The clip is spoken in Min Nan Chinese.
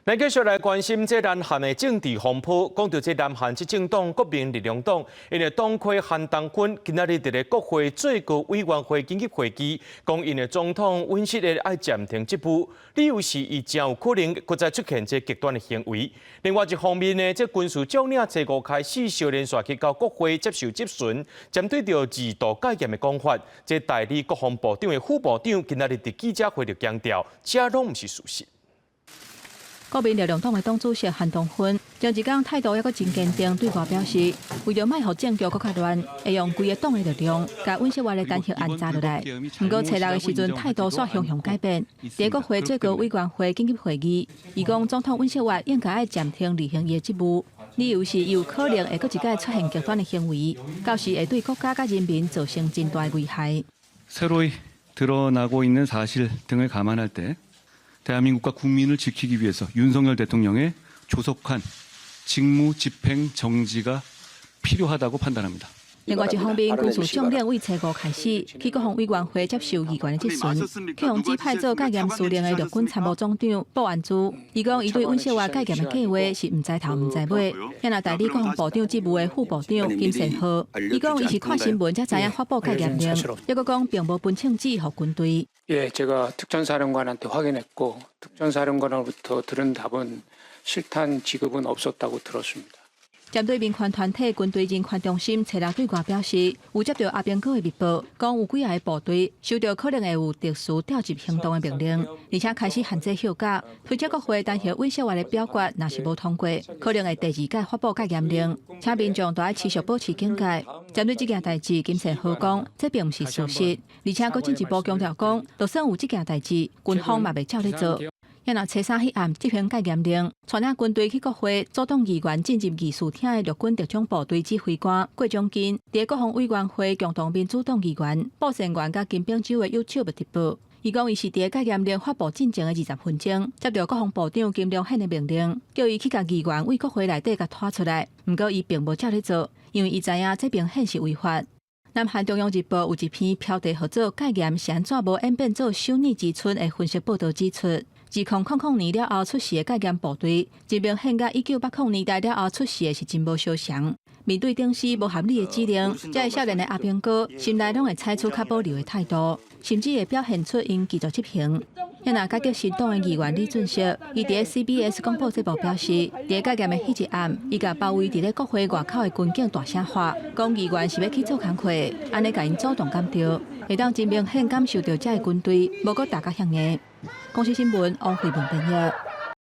咱繼續來關心這南韓的政治風波。講到這南韓執政黨國民力量黨，𪜶的黨魁韓東勳今仔日佇咧國會最高委員會緊急會議，講𪜶的總統尹錫悅愛暫停職務，理由是伊誠有可能閣再出現這極端的行為。另外一方面呢，這軍事將領初五開始相連紲去到國會接受質詢，針對著二度戒嚴的講法，這代理國防部長的副部長今仔日佇記者會就強調，這攏毋是事實。國民力量黨的黨主席韓東勳，前一工態度猶閣真堅定，對外表示，為著莫予政局閣較亂，會用規個黨的力量，共尹錫悅的彈劾案砸落來。毋過初六的時陣，態度煞雄雄改變。佇國會最高委員會緊急會議，伊講總統尹錫悅應該愛暫停履行伊的職務，理由是伊有可能會閣一擺出現極端的行為，到時會對國家佮人民造成真大的危害。 새로이드러나고있는사실등을감안할때 대한민국과 국민을 지키기 위해서 윤석열 대통령의 조속한 직무 집행 정지가 필요하다고 판단합니다. 另外一方面，軍事將領對初五開始去國防委員會接受議員的質詢，去予指派做戒嚴司令的陸軍參謀總長布安珠，伊講伊對尹錫悅戒嚴的計劃是毋知頭毋知尾。遐若代理國防部長職務的副部長金善赫，伊講伊是看新聞才知影發布戒嚴令，猶閣講並無分聖旨予軍隊。 예, 제가 특전사령관한테 확인했고 특전사령관으로부터 들은 답은 실탄 지급은 없었다고 들었습니다. 針對民權團體軍隊人權中心初六對外表示，有接到阿兵哥的密報，講有幾个部隊收到可能會有特殊調集行動的命令，而且開始限制休假。推測國會彈劾尹錫悅的表決，若是無通過，可能會第二擺發布戒嚴令，請民眾都愛持續保持警戒。針對這件代誌，金善赫講，這並毋是事實，而且閣進一步強調講，就算有這件代誌，軍方嘛袂照咧做。若初三彼暗執行戒嚴令，帶領軍隊去國會阻擋議員進入議事廳的陸軍特種部隊指揮官郭長金，佇國防委員會共同民主黨議員布善元佮金炳洲的友手密報。伊講伊是佇戒嚴令發布進前的20分鐘，接到國防部長金良憲的命令，叫伊去共議員對國會內底共拖出來。毋過伊並無照咧做，因為伊知影這明顯是違法。南韓中央日報有一篇標題號做《戒嚴是按怎無演變做修女之春》的分析報導指出，2000年了後出事的戒嚴部隊，真明顯佮1980年代了後出事的是真無相像。面對頂司無合理的指令，這个少年的阿兵哥心內攏會採取較保留的態度，甚至會表現出𪜶拒絕執行。遐若改革新黨的議員李俊錫，伊佇 CBS 廣播節目表示，佇戒嚴的彼一暗，伊共包圍佇咧國會外口的軍警大聲喊，講議員是欲去做工課，按呢共𪜶主動感著，會當真明顯感受著這个軍隊無閣打甲遐硬。公視新聞王慧文編譯。